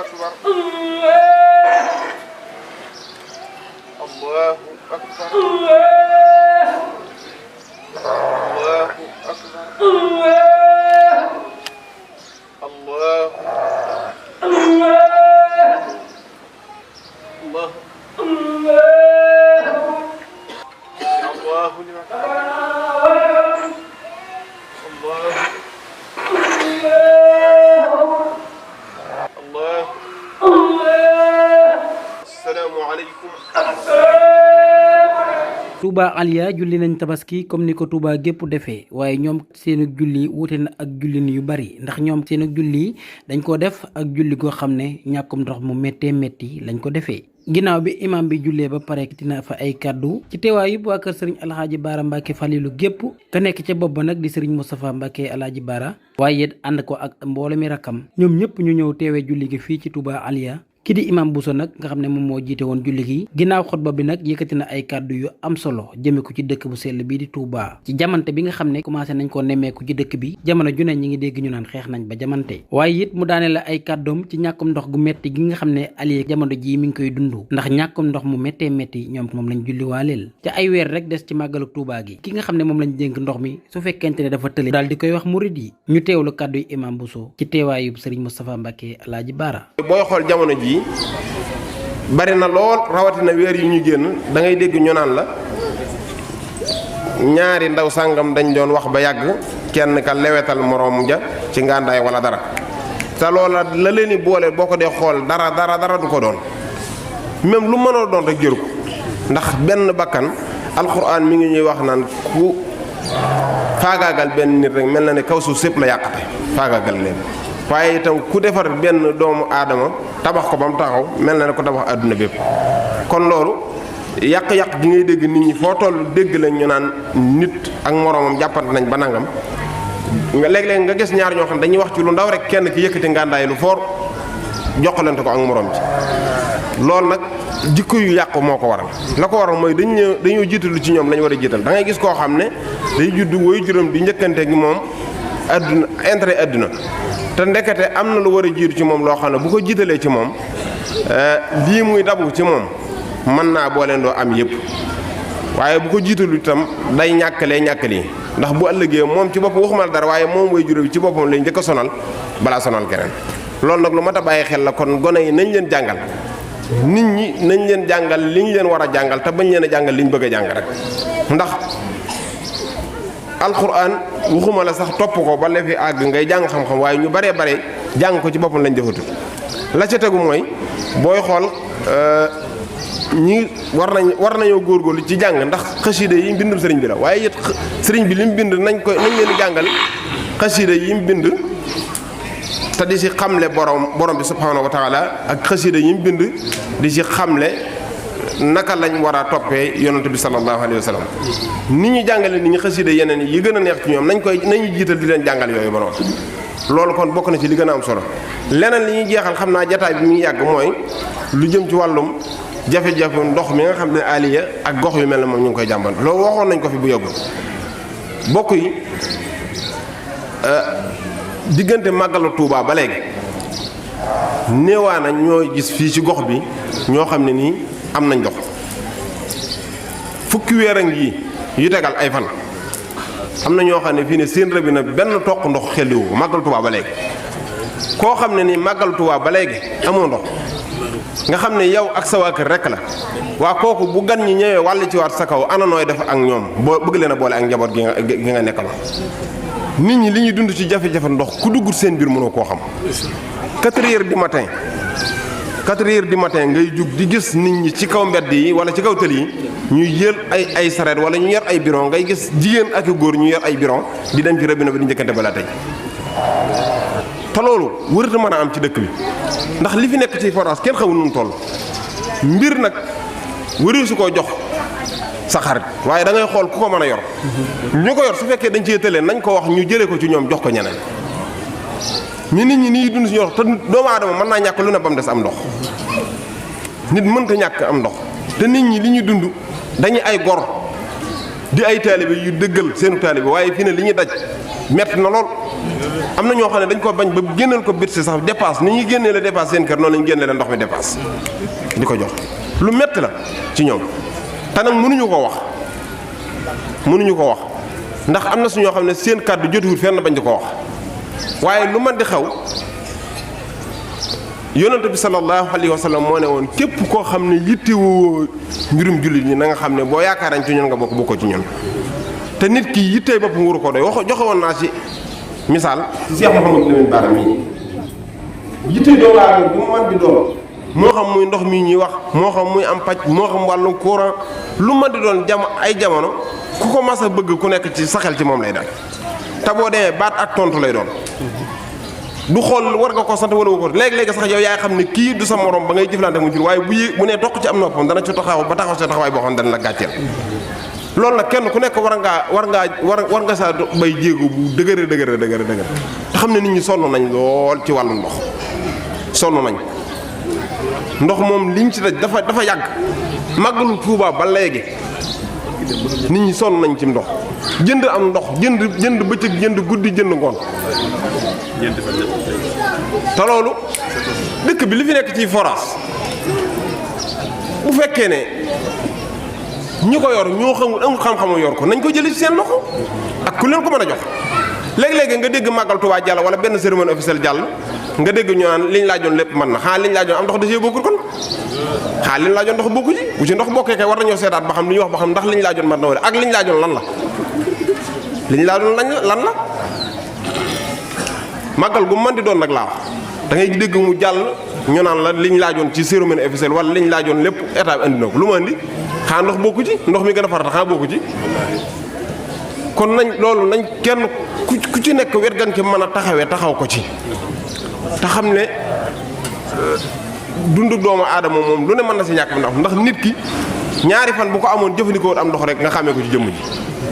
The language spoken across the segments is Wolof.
أكبر الله أكبر الله أكبر الله الله الله لمن الله الله السلام عليكم. Touba Aliya julli nañ tabaski comme ni ko Touba gépp defee waaye ñoom seenu julli wuute na ak jullin yu bari ndax ñoom seenu julli dañ ko def ak julli goo xam ne ñàkkum ndox mu méttee métti lañ ko defee. ginnaaw bi imam bi jullee ba pare dina fa ay kàddu ci teewaay yëpp waa kër sëriñ Alxaaji Baara Mbàkke Falilu gépp ka nekk ca bopp ba nag di sëriñ Moustapha Mbàkke Alxaaji Baara waaye it ànd ko ak mbooloo mi rakkam ñoom ñëpp ñu ñëw teewee julli gi fii ci Touba Aliya. ki di imam Bousso nag nga xam ne moom moo jiite woon julli gi ginnaaw xutba bi nag yëkkati na ay kàddu yu am solo jëme ko ci dëkk bu sell bii di Touba ci jamante bi nga xam ne commencé nañ koo nemmeeku ci dëkk bi jamono ju ne ñi ngi dégg ñu naan xeex nañ ba jamante waaye it mu daane la ay kàddoom ci ñàkkum ndox gu metti gi nga xam ne Aliya jamono jii mi ngi koy dund ndax ñàkkum ndox mu méttee métti ñoom moom lañ julli waaleel ca ay weer rek des ci màggalu Touba gi ki nga xam ne moom lañ dénk ndox mi su fekkente ne dafa tëli daal di koy wax murid yi ñu teewlu kàddu yi imam Bousso ci teewaayub Serigne Moustapha Mbacke Alaaji Baara. booy xool jamono jii bari na lool rawatina weer yu ñu génn da ngay dégg ñu naan la ñaari ndaw sàngam dañ doon wax ba yàgg kenn ka lewetal moroom ja ci ngàndaay wala dara te loola la leen di boole boo ko dee xool dara du ko doon même lu mënoo doon rek jëru ko ndax benn bakkan alxuraan mi ngi ñuy wax naan ku faagaagal benn nit rek mel na ne kaw suuf sépp la yàqate faagaagal leen waaye itam ku defar benn doomu aadama tabax ko ba mu taxaw mel na ne ko tabax àdduna bépp kon loolu yàq-yàq gi ngay dégg nit ñi foo toll dégg lañ ñu naan nit ak moroomam jàppante nañ ba nangam nga léeg-léeg nga gis ñaar ñoo xam dañuy wax ci lu ndaw rek kenn ki yëkkati ngàndaay lu foor joxalante ko ak moroom ci loolu nag jikko yu yàqu moo ko waral la ko waral mooy dañoo jiitalu ci ñoom lañ war a jiital da ngay gis koo xam ne day judd woy juróom di njëkkante gi moom adduna intérêt adduna te ndekete am na lu war a jiitu ci moom loo xam ne bu ko jiitalee ci moom lii muy dabu ci moom mën naa booleendoo am yëpp waaye bu ko jiitalu itam day ñàkkalee ndax bu ëllëgee moom ci boppam waxuma la dara waaye moom way juróom ci boppam lañ njëkk a sonal balaa sonal keneen loolu nag lu mat a bàyyi xel la kon gone yi nañ leen jàngal nit ñi nañ leen jàngal li ñu leen war a jàngal te bañ leen a jàngal li ñu bëgg a jàng rek ndax alxuraan waxuma la sax topp ko ba la fi àgg ngay jàng xam-xam waaye ñu baree bare jàng ko ci boppam lañ defatul la ca tegu mooy booy xool ñi war nañoo góorgóorlu ci jàng ndax xasida yi mbindum sëriñ bi la waaye it sëriñ bi li mu bind nañ leen jàngal xasida yi mu bind te di ci xamle borom bi subhaanahu wa taala ak xasida yi mu bind di ci xamle naka lañ war a toppee yonent bi sallallahu alayhi wa sallam nit ñi jàngale nit ñi xasida yeneen yi gën a neex ci ñoom nañu jiital di leen jàngal yooyu ba noonu loolu kon bokk na ci li gën a am solo leneen li ñuy jeexal xam naa jataay bi mi ngi yàgg mooy lu jëm ci wàllum jafe-jafe ndox mi nga xam ne Aliya ak gox yu mel ne moom ñu ngi koy jàmban loolu waxoon nañ ko fi bu yàggul bokk yi diggante màggalu Tuubaa ba léegi néewaana ñoo gis fii ci gox bi ñoo xam ne nii am nañ ndox fukki weer a ngi yu tegal ay fan am na ñoo xam ne fii ne seen robinet benn toq ndox xelliwu màggal Tuubaa ba léegi koo xam ne nii màggal Tuubaa ba léegi amoo ndox nga xam ne yow ak sa waa kër rekk la waa kooku bu gan ñi ñëwee wàll ci waat sa kaw ana nooy def ak ñoom boo bëgg leen a boole ak njaboot gi nga nekkal nit ñi li ñuy dund ci jafe-jafe ndox ku duggut seen biir mënoo koo xam 4 heures du matin 4 heures du matin ngay jug di gis nit ñi ci kaw mbedd yi wala ci kaw tël yi ñuy jël ay sareet wala ñu yor ay biron ngay gis jigéen ak góor ñu yor ay biron di dem ci robinet bi di njëkkante balaa tey te loolu wërata mën a am ci dëkk bi ndax li fi nekk ci forage kenn xamul nu mu toll mbir nag wëri su koo jox sa xarit waaye da ngay xool ku ko mën a yor ñu ko yor su fekkee dañ cee tëlee nañ ko wax ñu jëlee ko ci ñoom jox ko ñeneen ñu nit ñi nii dund si ñor te doomu aadama mën naa ñàkk lu ne ba mu des am ndox nit mënta ñàkk am ndox te nit ñi li ñuy dund dañuy ay gor di ay taalibe yu dëggal seenu taalibe waaye fii ne li ñuy daj metti na lool am na ñoo xam ne dañ ko bañ ba génneel ko bit si sax dépasse ni ñuy génnee la dépasse seen kër noonu lañu génnee la ndox mi dépasse di ko jox lu metti la ci ñoom te nag mënuñu ko wax ndax am na su ñoo xam ne seen kàddu jotuwul fenn bañ di ko wax waaye lu man di xew yonent bi sallallahu alayhi wa sallam moo ne woon képp koo xam ne yittewoo mbirum jullit ñi na nga xam ne boo yaakaarañ ci ñun nga bokk bokkoo ci ñun te nit ki yittee boppam waru ko doy joxe woon naa ci misaal ci Cheikh Mouhamadou Lamine Bara mii yittee doomu aadama bu mu mën di doon moo xam muy ndox mii ñuy wax moo xam muy am paj moo xam wàllu courant lu mën di doon ay jamono ku ko mas a bëgg ku nekk ci saxel ci moom lay dal te boo demee baat ak tontu lay doon du xool war nga ko sant wala ko léegi-léegi sax yow yaay xam ne kii du sa morom ba ngay jëflante mu jur waaye bu nee toq ci am noppam dana ci taxaw ba taxaw sa taxawaay boo xam ne dana la gàcceel loolu nag kenn ku nekk war nga saa bay jéego bu dëgëre te xam ne nit ñi sonn nañ lool ci wàllu ndox sonn nañ ndox moom liñ ci daj dafa yàgg màggalu Tuubaa ba léegi nit ñi sonn nañ ci ndox jënd am ndox jënd bëccëg jënd guddi jënd ngoon te loolu dëkk bi li fi nekk ci forage bu fekkee ne ñi ko yor ñoo xamul amul xam-xamu yor ko nañ ko jëlee ci seen loxo ak ku leen ko mën a jox léegi-léegi nga dégg màggal Tuubaa jàll wala benn cérémonie officielle jàll nga dégg ñu naan liñ laajoon lépp mën na xanaa liñ laajoon am ndox da cee bokkul kon xanaa liñ laajoon ndox bokku ci bu ci ndox bokkee kay war nañoo seetaat ba xam li ñuy wax ba xam ndax liñ laajoon mën na wala ak liñ laajoon lan la màggal gu mën di doon nag laa wax da ngay dégg mu jàll ñu naan la liñ laajoon ci cérémonie officielle wala liñ laajoon lépp état bi andi na ko lu ma andi xanaa ndox bokku ci ndox mi gën a farata xanaa bokku ci kon nañ kenn ku ci nekk wet gan ci mën a taxaw ko ci te xam ne dundu doomu aadama moom lu ne mën na si ñàkk ndax nit ki ñaari fan bu ko amoon jëfandikoo am ndox rek nga xamee ko ci jëmm ji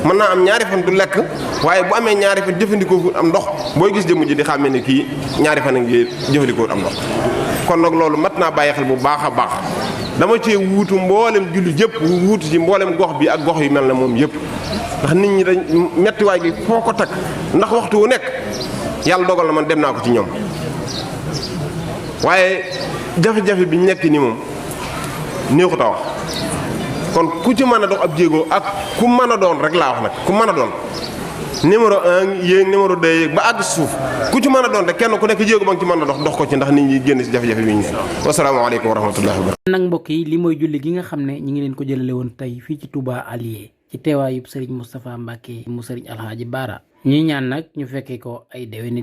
mën naa am ñaari fan du lekk waaye bu amee ñaari fan jëfandikoo am ndox booy gis jëmm ji di xàmmee ne kii ñaari fan a ngi jëfandikoo am ndox kon nag loolu mat naa bàyyi xel bu baax a baax dama cee wuutu mboolem julli yëpp wuutu ci mboolem gox bi ak gox yu mel ne moom yëpp ndax nit ñi dañ mettiwaay gi foo ko takk ndax waxtu wu nekk yàlla dogal na man dem naa ko ci ñoom waaye jafe-jafe bi ñu nekk ni moom neexut a wax kon ku ci mën a dox ab jéego ak ku mën a doon rek laa wax nag ku mën a doon numéro 1 yéeg numéro 2 yéeg ba àgg suuf ku ci mën a doon rek kenn ku nekk jéego ba nga ci mën a dox ko ci ndax nit ñi génn si jafe-jafe bi ñu nekk wasalaamaaleykum wa rahmatullahi wa barakatuh nag mbokk yi li mooy julli gi nga xam ne ñi ngi leen ko jëlale woon tey fii ci Touba Alieu ci teewaayub Serigne Moustapha Mbacké mu Serigne Alhaaji Bara ñuy ñaan nag ñu fekkee ko ay déwéni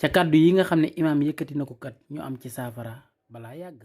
ca kàddu yi nga xam ne imaam yëkkati na ko kat ñu am ci saafara balaa yàgg